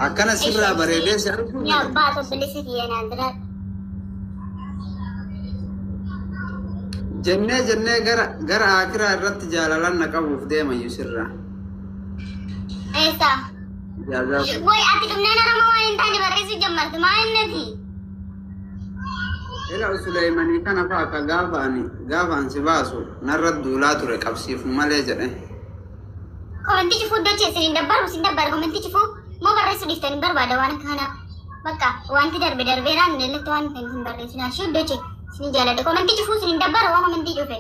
Akkana sirraa bareedee si arguu Ni abbaa obboleessa kiyya naan dura. Jennee jennee gara gara akiraa irratti jaalalan na qabuuf deema iyyuu sirraa. Eessa? Jaazaa. Way ati dhumnaan Oromoo waan hin taane barreessuu jammartu maal innati? Ila Suleemanii kana fa'a ka gaafa ani gaafa an si baasu narra duulaa ture qabsiifu malee jedhe. Komentii cufuu iddoo isin hin dabbaru isin dabbaru komentii cufuu moo barreessuu dhiiftan hin barbaada waan akka kanaa. Bakka wanti darbe darbeeraan illatti waan hin hin barreessinaa ishee iddoo isin jaaladha. Komentii cufuu isin hin dabbaru waan komentii cufe.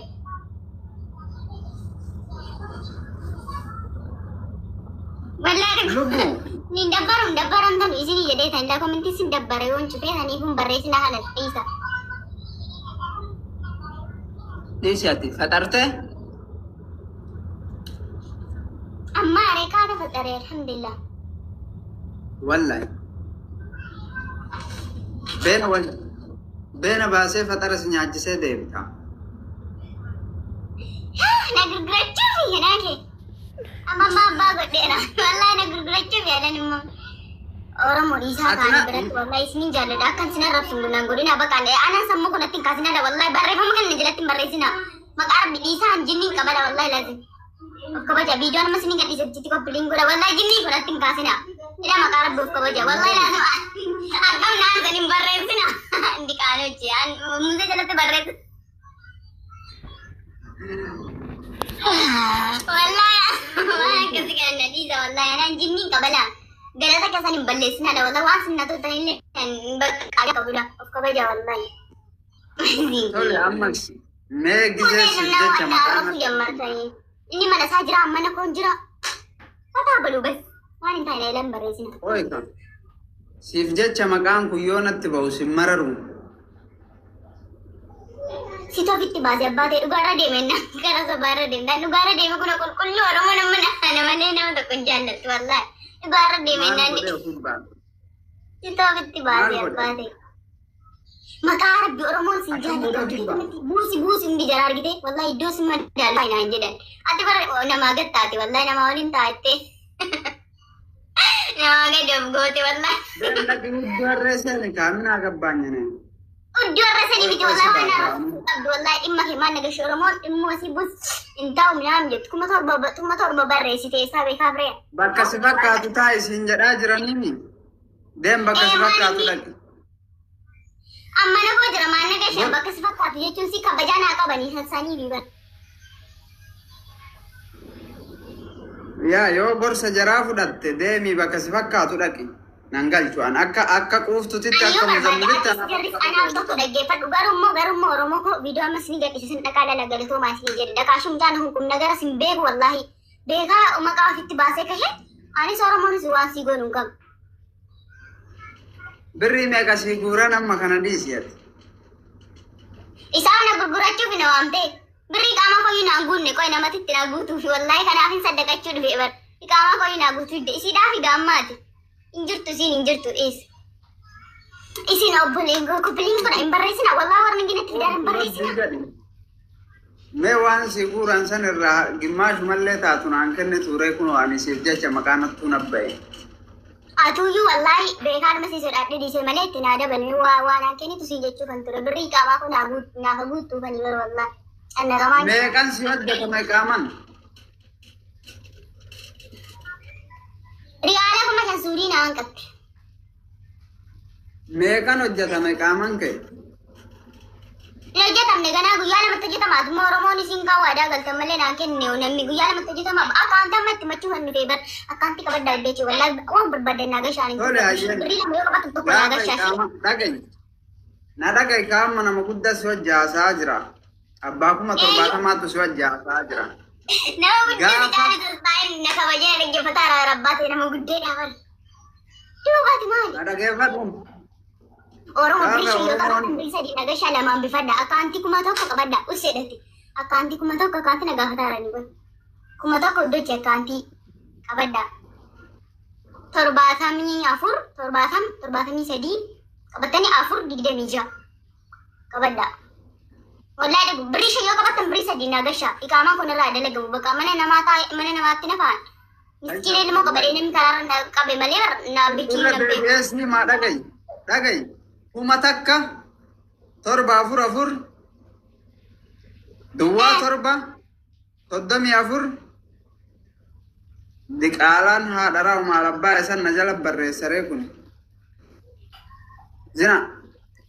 Wallaahi Lubbu hin dabbaru hin dabbaramtan isinii jedhee tan ilaa komentii isin dabbara yoon cufee saniif hin barreessinaa haala dhiisa. Dhiisi ati faxartee. Amma aree kaata faxaree alhamdulillah. Wallahi. Beena wal beena baasee faxara si nyaachisee deebita. Na gurgurachuuf kanaa kee. Amma abbaa abbaa godheera. Wallahi na gurgurachuuf yaadan immoo. Oromoo dhiisaa Ati kaanii na biratti wallahi isinin jaalladha. Akkan isin arrabsu naan godhina bakka anaan sammuu kanatti hin kaasinadha wallahi barreeffama kana jalatti hin barreessina. Maqaa rabbi dhiisaa jinniin qabadha wallahi laazim. Of kabaja viidiyoon amma isinin gadhiisetti koppiliin godha wallahi jinnii kanatti hin kaasina. Ila maqaa rabbi of kabaja wallahi laazim. Akkam naan san hin barreessina. Indi qaanochi musee jalatti barreessa. Wallahi waan akkasii kana na dhiisa wallahi anaan jinniin qabala. Galata keessan hin balleessinadha wallahi waan sinna toltan illee hin bakka qabudha of kabaja wallahi. Tole ammas mee gizee siif jecha maqaa Arrabsuu jammartanii. Inni mana isaa jira mana koon jira. Fataa baluu bas waan hin taane ilan barreessina. Oika. Siif jecha maqaan kun yoo natti ba'u sin mararu. Si ofitti baasee abbaa ta'e dhugaarra deemenna gara sobaarra deemta dhugaarra deeme kun qulqulluu Oromoo nama namalee nama tokko hin jaallattu wallahi dhugaarra Maal deemennaan godhee ofiif baase? si ofitti baasee Maal abbaa godhe? ta'e. Maqaa rabbi Oromoon sin Akkam jaallattu godhee ofiif baase? buusi buusi hundi jara argite wallahi iddoo sin madaalu naan jedhan ati bara namaa gad taate wallahi namaa waliin taatte namaa gad of goote wallahi. Deemna gidduu harree seeni kaaminaa gabbaanyane. Iddoo irra sanii miti Qoy si wallahi waan baasa. arrabsiisuu qabdu wallahi dhimma kee maal nagashi Oromoon dhimma asii bus hin ta'u minaan jettu 7,000 barreessite eessaa beekaa firee. Bakka si fakkaatu taa'i siin jedhaa jiraniimi. Deem bakka Ee si maal fakkaatu inni dhaqi. amma na koo jira maal nagashe Bor bakka si fakkaatu jechuun si kabajaa naa qabanii sassanii fi bara. Yaa yoo gorsa jaraa fudhatte deemii bakka si fakkaatu dhaqi. Nan galchu an akka akka quuftutitti Ani yoo akka barbaade muzammilitti atis anaaf jarris akka anaaf kabajaa tokko dhaggeeffadhu garummoo garummoo Oromoo koo viidiyoo ammas ni gadhiise sin dhaqaa lala galatoomaa isin jedhe dhaqaa shumjaan hukumna gara sin beeku wallahi beekaa maqaa ofitti baasee kahe anis Oromoonis waan sii goonu hin qabu. Birrii meeqa sii guuran amma kana dhiisi ati. Isaan na gurgurachuuf na waamte birrii qaama koyyuu naan guunne qoy namatti itti na guutuufi wallahi kanaaf hin saddaqachuu dhufe bar qaama koyyuu naa guutuu hidde isiidhaaf gaammaati hin jirtu isiin hin jirtu dhiis. Isin obboleen koppiliin kun hin barreessina wallahi warra ginatti fidaan hin barreessina. Rabbii jedhi. Mee waan si guuran san irraa gimmaashumallee taatu naan kenni turee kun waan siif jecha maqaa nattuu nabba'e. Atuyyuu wallahi beekaan masii sodaadhe dhiisee malee itti naa dabalme waa waa naan kennitu sii jechuu kan ture birrii qaamaa kun naafa guutuu kan yeroo wallahi cannaqamaan jira. Meeqan si hojjetame qaaman? Riyaala 5,000 suudii naan qabde. Meeqan hojjetame qaaman kee? Hin hojjetamne ganaa guyyaa lamatti hojjetama. Atuma Oromoon isin kaan waadaa galtan malee naan kenne namni guyyaa lamatti hojjetama. Akkaanti amma itti machuu kan dhufee bar akkaanti qabaddaa iddoo wallahi waan barbaadan naa gashaan hin Tole jiru. hayyee. Birrii lama yoo qabaatan tokko naa Gaafa gashaa shi. iqaama dhaga'i. Na dhaga'i qaama nama guddaa si wajji haasa'aa jira. Abbaa 70,000tu si wajji haasa'aa jira. Nama guddaa si Gaafa caalu taa'in na kabajee na dhaggeeffataa rabbaa ta'e nama guddeedha bar. Duubaati maali? Na dhageeffadhu. Oromoo birrii Gaafa shan yoo qabaatan Oromoon birrii sadii na gashaa lamaan bifadha. Akkaanti 1,000 qabadha. Usseedhatti. Akkaanti 1,000 akkaanti na gaafataa jiranii kun. 1,000 iddoo akkaantii qabadha. 74 70 73 qabatanii 4 26 qabadha. Wallahi dhugu birrii shan yoo qabattan birrii sadii naa gashaa. Iqaamaan kun irraa dalagamu bakka mana namaa taa'e mana namaatti nafaan. Miskiina ilmoo qabadee namni karaarra na qabe malee na bichii Irra na beeku. deebi'ees ni maa dhagayi. Dhagayi. 1000 7 4 4 duwwaa 7 34 diqaalaan haadha maal abbaa isan na jala barreessaree kun. Zina.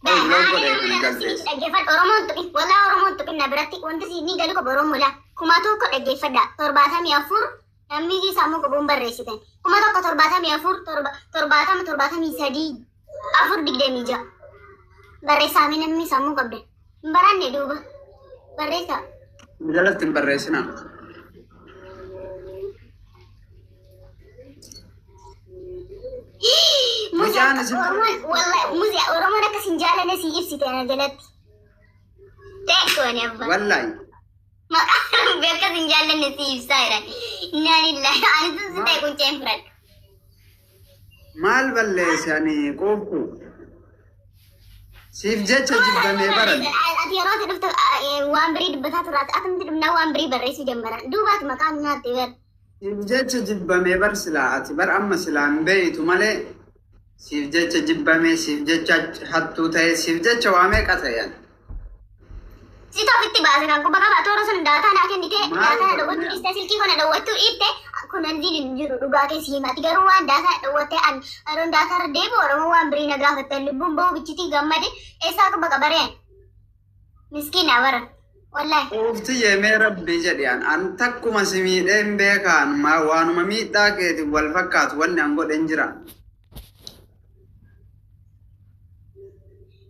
Ol loon godhee kun galteessa. Dhaggeeffadha Oromoon tuqin walaa Oromoon tuqin na biratti wanti si ni galu qabu Oromoo laa 1000 dhaggeeffadha 74 namni sammuu qabuun barreessitan 1000 74 70 73 4 26 barreessaami namni sammuu qabde hin baranne duuba barreessaa. Jalatti hin barreessinaa. Mucaan isin Oromoon Oromoon akkas hin jaallanne si ibsite na jalatti. Teekkoon abbaa. Wallaahi. Maqaan Rabbi akkas hin jaallanne si ibsaa jiran. Innaa lillahi ani sun si ta'e qunceen fudhadhu. Maal balleesse ani quuftu? Siif jecha jibbamee baran. Ati yeroo ati dhuftu waan birii dubbataa turaati. Atumti dhumnaa waan birii barreessuu jammaran. Duubaati maqaan nyaatte bar. Siif jecha jibbamee bar silaa ati bar amma silaa hin beeytu malee siif jecha jibbamee siif jecha hattuu ta'e siif jecha waa meeqa ta'e ani. Si ofitti baase kan quba qaba toora sun daataa naa kennite Maal daataa na godhe? dhowwattuu dhiiste silkii kana dhowwattuu dhiifte kun hanziin hin jiru dhugaa kee si hima. Ati garuu waan daataa dhowwattee an yeroon daataa irra deebi'u Oromoo waan birii na gaafattan lubbuun bahu bichitii gammade eessaa quba qabareen. Miskiina bara. Wallaahi. Quufti yeemee rabbii jedhi an an takkuma si miidhee hin beekaan waanuma miidhaa keetiin wal fakkaatu wanni an godhe hin jira.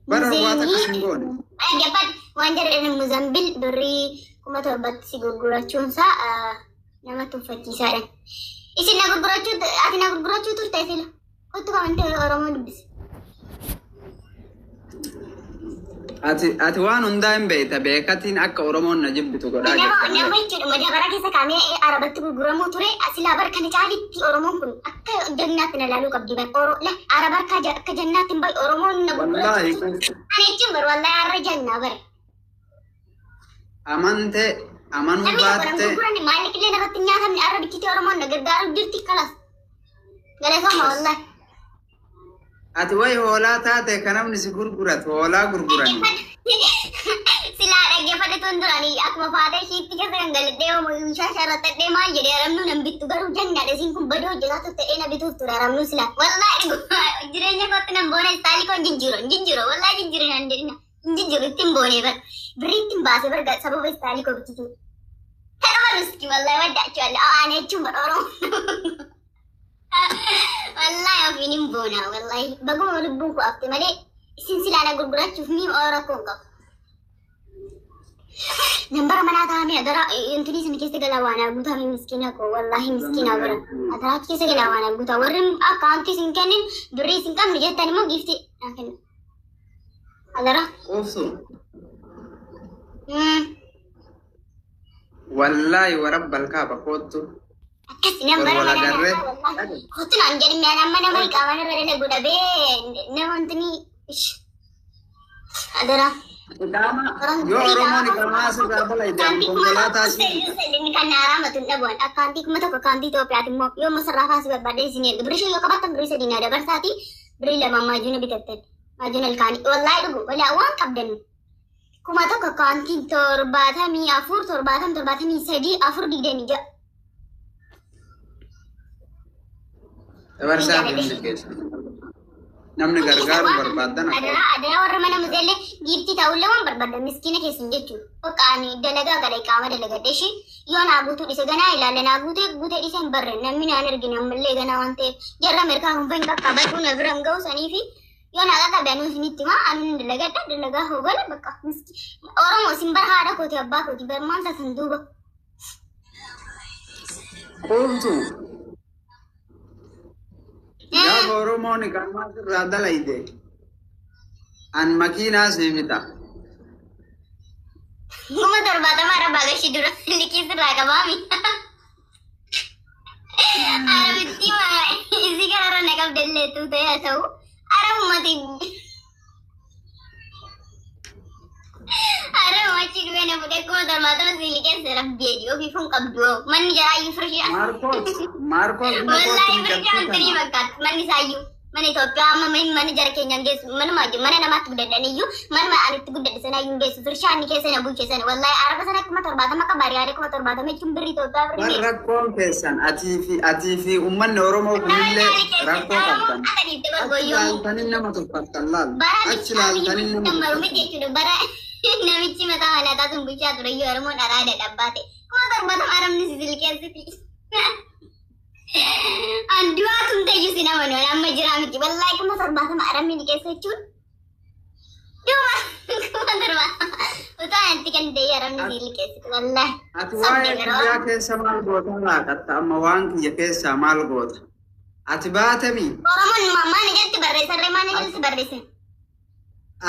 Bara waa takka sin goone. Dhaggeeffadhu waan jedhan Muzambil birrii 7,000tti si gurgurachuunsaa nama tuffachiisaadha. Isin na gurgurachuu ati na gurgurachuu turte sila. Kottu kamantii Oromoo dubbisi. Ati waan hundaa hin beekta beekatiin akka Oromoon na jibbitu godhaa Nama jirta. nama jechuudha madaabara keessa kaa'amee arabatti gurguramuu ture silaa bara kana caalitti Oromoon kun akka jannaatti na laaluu qabdi bar Oro la araba akka jannaatti hin bahu Oromoon na Wallaahi gurgurachuu ture. Ani jechuun bar wallaahi har'a jannaa bara. Amantee amanuu Namni tokko nan baattee gurguranne maallaqillee irratti hin nyaatamne har'a bichitti Oromoon na gargaaru jirti kalas. Galatooma wallaahi. Ati wayi hoolaa taate kan namni si gurguratu hoolaa gurgurani. Silaa dhaggeeffadhe tun duranii akkuma faatee ishiitti keessa kan galadhee shaasha irratti maal jedhee aramnuu nan bittu garuu jannaadha isiin kun badii hojjetaa turte na bituuf ture aramnuu silaa. Wallaahi jireenya kootti nan boona istaalii koo hin jijjiiru hin jijjiiru wallaahi jijjiiru nan jedhina hin jijjiiru ittiin boonee bar birrii ittiin baasee bar sababa istaalii koo bichituu. Kanuma miski wallaahi waddaachuu alla ana jechuun bar Oromoo. Wallaahi ofiin hin boona wallaahi baguma lubbuun koo hafte malee isin silaa na gurgurachuuf ni rakkoo hin qabu. Nambara manaa taa'amee adaraa intinii isin keessa galaa waan arguutaa miskiina koo wallaahi miskiina bira adaraa keessa galaa waan arguutaa warri akkaawuntii isin kennin birrii isin qabne jettan immoo giiftii naa kenna. Adaraa. Quufsu. Wallaahi warabbal kaaba koottu. Akkas nambara Wal manaa agarree. taa'aa wallaahi. Kottu naan jedhime ani amma nama iqaaman irra dalagu dhabee nama intinii adaraa. Iqaama yoo Oromoon iqaamaa asirraa balayde konkolaataa si Kan haaraa tun dhabuun akkaantii 1000 akkaantii Itoophiyaati immoo yoo masarraa faasii barbaadde isin erga birrii 5 yoo qabaattan birrii 3 naa dabarsaati birrii 2 maajuuna bitattan maajuuna ilkaanii wallaahi dhugu walaa waan qabdan 1000 akkaantii 74 70 73 4 26. Dabarsaa fi hundi keessa. Namni gargaaru barbaaddan akka Adaraa adaraa warra mana muzeellee giiftii ta'ullee waan barbaadan miskiina keessan jechuudha. Bakka ani dalagaa gara qaama dalagadhe ishee yoo naa guutuu dhise ganaa ilaalla naa guutee guutee dhise hin barre namni naan argine ammallee ganaa waan ta'eef jarra Ameerikaa kun fahin qaqqabadhu na bira hin ga'u sanii fi yoo naa qaqqabe anuu isinitti himaa anuu hin dalagadha dalagaa hoogala bakka Oromoo isin bara haadha kooti abbaa kooti barmaan tasan duuba. Quuftu. Gaafa Oromoon iqaamaa asirraa dalayde an makiinaa sii bita. 70,000 arabaa gashii dura liqii sirraa qabaami. Arabitti isii kanarra na qabdellee tuutee haa ta'u arabumati. Harama achi dhufee na fuudhee 70,000 si liqeesse rabbi jedhi ofiifuu hin qabdu hoo. Manni jaraa iyyuu firishii. Maarkoos Maarkoos buna Wallaahi kootti firishii miidhagduu hantirii kana. fakkaatti manni isaayyuu. Mana Itoophiyaa amma mana jara keenya hin geessu manuma mana namaatti guddadhan iyyuu manuma ani itti guddadhe sana iyyuu hin geessu firishaa inni keessa na bulche sana wallaahi araba sana 70,000 qaba riyaadee 70,000 jechuun birrii Itoophiyaa birrii Bar meeqa? rakkoon keessan atii fi uummanni Oromoo Nama kunillee gaarii keessatti rakkoo Oromoo qabdan. akka dhiifte Achi bargooyyoomu. laaltanii nama tuffattan laal. Bara Achi Abiyyi laaltanii nama jammaru miti tuffattan. jechuudha. Bara namichi mataa malaataa sun bulchaa ture iyyuu Oromoon araada dhabbaate. 70,000 arabni si silkeessiti. An du'aa tun ta'eyyuu sin amanu ani amma jiraa miti. Wallaahi 70,000 arabni ni keessa jechuun duuba 70,000. Utuu anatti kan ta'e arabni si liqeessiti wallaahi. Ati Sobde waa'ee garuu. kiyyaa keessa maal goota laaqatta amma waan kiyya keessaa maal goota? Ati baatamii? Oromoon maana jalatti barreessarree maana jalatti barreesse.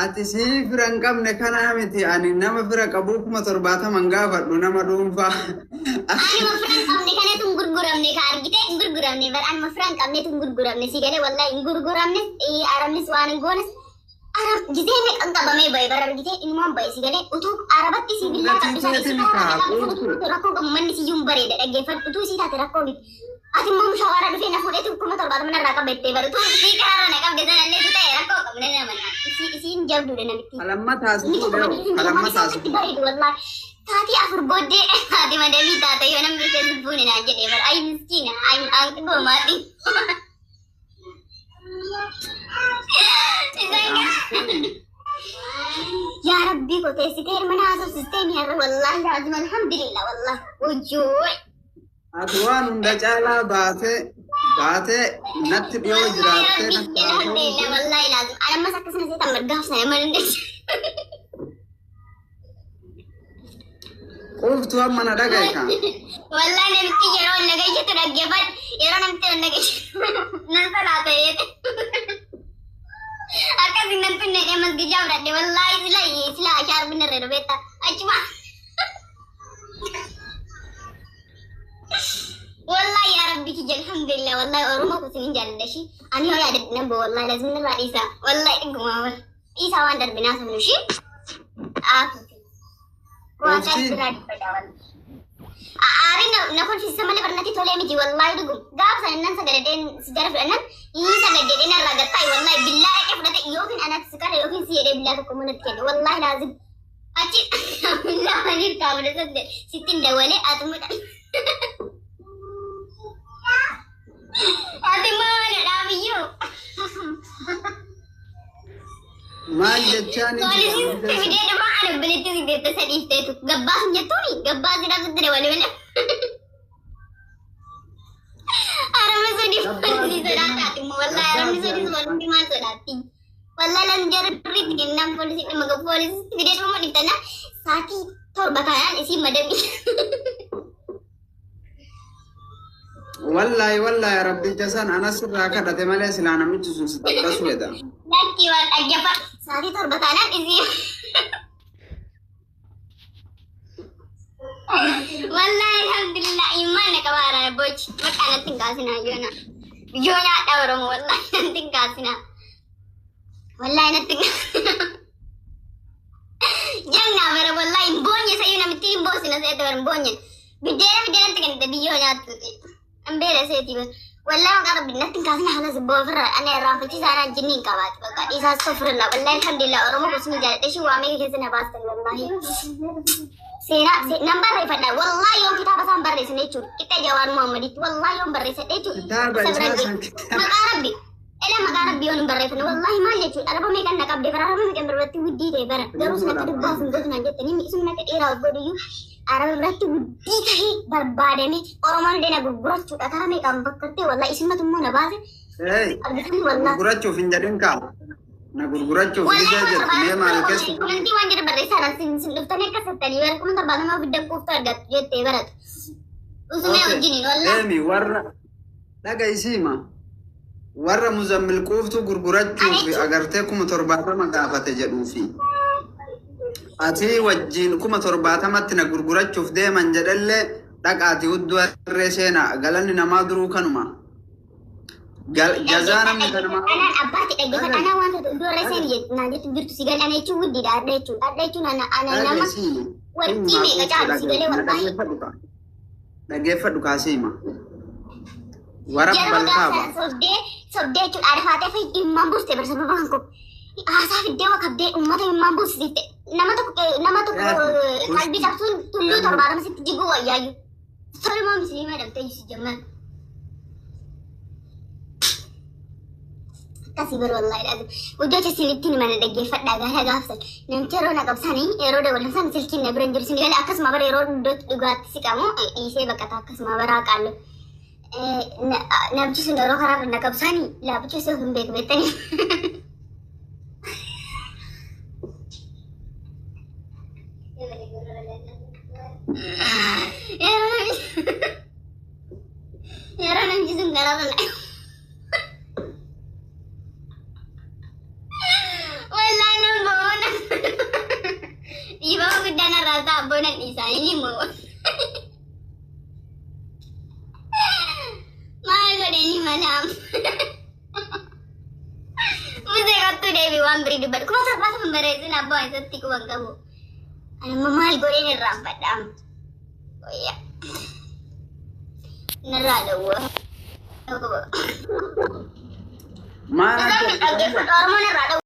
Ati sii fira hin qabne kanaa miti ani nama fira qabuu 70,000 gaafadhu nama dhuunfaa. Anuma fira hin qabne kanatu hin gurguramne ka argite hin gurguramne bar anuma fira hin qabnetu hin gurguramne si galee wallahi hin gurguramne arabnis waan hin goones arab gizee meeqan qabamee bahe bar argite inumaan bahe si galee utuu arabatti si billaa Gatii qabdu sana keetiin isii karaa kaa meeqa qabdu sana quutu. utuu rakkoo qabu manni siyyuu hin bareeda dhaggeeffadhu utuu isii taate rakkoo miti. Ati immoo mushawaara dhufee na fuudheetu 70,000 narraa qabattee bar utuu isii karaarra na qabde sanallee tu ta'e rakkoo qabu nan amana isii isiin jabduudha namitti. Kalammataa si Inni tokko fuudhee manni isin kalammataa manni si isaa fuudhe. bareedu wallahi. Taatii afur booddee haati madamii taate yoo namni ishee lubbuun naan jedhee bara ayi miskiina ayi aanqi goomaati. Yaa Rabbii koo teessitee ilma naa haasofsistee mi har'a wallahi laazim alhamdulillah wallahi wajjoo. Ati waan hunda caalaa baatee baatee natti dhiyoo Wallahi jiraattee Rabbii natti alhamdulillah haasofte. wallahi laazim alammas akkasuma seetan margaaf sana malee Quuftuu amma na dhagaye kaa. Wallahi namichi yeroo na gayyatu dhaggeeffadhu yeroo namichi na gayyatu nan salaata jeete. Akkasii nan tunne dhee masgijaa fudhadhe wallahi sila sila shaarbiin irra dhubeetta achuma. Wallahi yaa rabbi kiyya alhamdulillah wallahi Oromoo kun sinin jaalladha shi ani yoo yaadadhe nan bo'o wallahi lazim irraa dhiisa wallahi dhugumaa wal dhiisaa waan darbinaa sabnu shi. Aafuti. Waan Quuftii biraa dubbata wallahi. Aariin na kolfisiisa malee barnatti tolee miti wallahi dhugum. Gaafa sana nan sagadadheen si jara fudhannan inni sagadadheen narraa gattaa'i wallahi billaa dhaqee fudhate yookiin anatti si qara yookiin si jedhee billaa tokko immoo natti kenne wallahi laazim. Achi billaa maniif kaa'amne sadde sittiin dawwalee ati muudha. Ati maal dhaabiyyuu? Maal jechaan Poolisiin sitti fidee dhufa ani obboleettii si deette sadiif teetu. Gabbaas hin jettuuni gabbaas hidhaa sitti dabalee malee. Arabni Saudii poolisii sodaataati immoo wallahi arabni Saudii wanti maal sodaatti. Wallahi lan jarriitti kennaan poolisii dhimma qabu poolisii sitti fidee dhufuma dhiftana sa'aatii 7 taanaan isii madamii. Wallahi wallahi rabbicha san anas irraa kadhate malee silaa namichi sun si xaxxasu jedha. Lakkii waan dhaggeeffadhu sa'aatii 7 taanaan isii. Wallahi alhamdulillah imaan na qaba haaraan abboochi bakka natti hin kaasinaa yoona. Yoo nyaadha Oromoo wallahi natti hin kaasinaa. Wallahi natti hin kaasinaa. Jannaa bara wallahi hin boonye sayyuu namitti hin boosina seete bara hin boonye. Biddeena biddeenatti kennite biyyoo nyaattuuti. An beela seeti bara. Wallahi maqaa rabbi natti hin kaasinaa haala sibboo ofirra ana irraanfachiisaa anaan jinni hin qabaatu bakka dhiisaa astagfirullah wallahi alhamdulillah Oromoo gosni jaaladha ishii waa meeqa keessa na baastan wallahi. Seenaa nan barreeffadha wallahi yoon kitaaba isaan barreessine jechuudha qixxa Jawaar Muhammaditti wallahi yoon barreessadhe jechuudha Kitaaba isa bira isaa hin san geessu. kitaaba. Maqaa rabbi ela maqaa rabbi yoon hin barreeffanne wallahi maal jechuudha araba meeqan na qabde bara araba meeqan biratti wuddii ta'e bara garuu sun akka dubbaa sun gootu naan jettanii sun akka dheeraa of godhuyyuu araba biratti wuddii ta'ee barbaadame Oromoon illee na gurgurachuudha karaa meeqaan bakkattee wallahi isinmatu immoo na baase Hey, argitanii wallahi. gurgurachuuf hin jedhin kaa. Na gurgurachuuf Wallahi gisee jettu mee maal keessa? Komentii waan jedhu barreessaa sin sin dhuftanii akka sattanii bara 70,000 fiddan kuuftuu argattu jettee baratu. Usumee Okay. wajjiniin wallahi. Deemi warra dhaga isiima. Warra muzammil quuftuu gurgurachuuf agartee 70,000 gaafate jedhuufi. Ati wajjin 70,000tti na gurgurachuuf deeman jedhallee dhaqaati hudduu harree seenaa galanni namaa duruu kanuma. Jazaa namni kanuma. Anaan abbaatti dhaggeeffadha. Anaan waan ta'e iddoo irra seen naa jettu jirtu si galee ana jechuun guddiidha. Adda jechuun adda jechuun ana ana nama warqii meeqa caalu si galee wallaahi. Dhaggeeffadhu kaasee hima. Warra Yeroo balkaaba. gaafa sobdee sobdee jechuun arifaatee fi dhimmaan buuste bara sababa kan koo. Haasaa fiddee wakabdee uummata dhimmaan buusiste. Nama tokko qalbii cabsuun tulluu 70 sitti jiguu wayyaayyuu. Tolumaa musliimaa dhabdee si jamman. Akkasii bara wallaahi dhaabee. Iddoo isinitti hima na dhaggeeffadhaa gaafa gaafsan. Namtichi yeroo na qabsanii yeroo dabalan san silkiin na bira hin jiru. Isin galee akkasuma bara yeroo iddootti dhugaatti siqamu dhiisee baqata akkasuma bara qaallu. Namichi sun yeroo karaa na qabsanii laabicha osoo hin beeku beektanii. Yeroo namichi sun karaarra na Wallahi nan boona. Dhiifama guddaa narraa ta'a boonan dhiisaa inni immoo. Maal godheni mana Musee kottuu deebi waan birii dubbadhu. 70,000 barreessin abbaa isatti quban qabu. Ani immoo maal godheen irraanfadha. Wayyaa. Narraa dhowwa. Maal akka Dhaggeeffadhu Oromoon irraa dhowwa.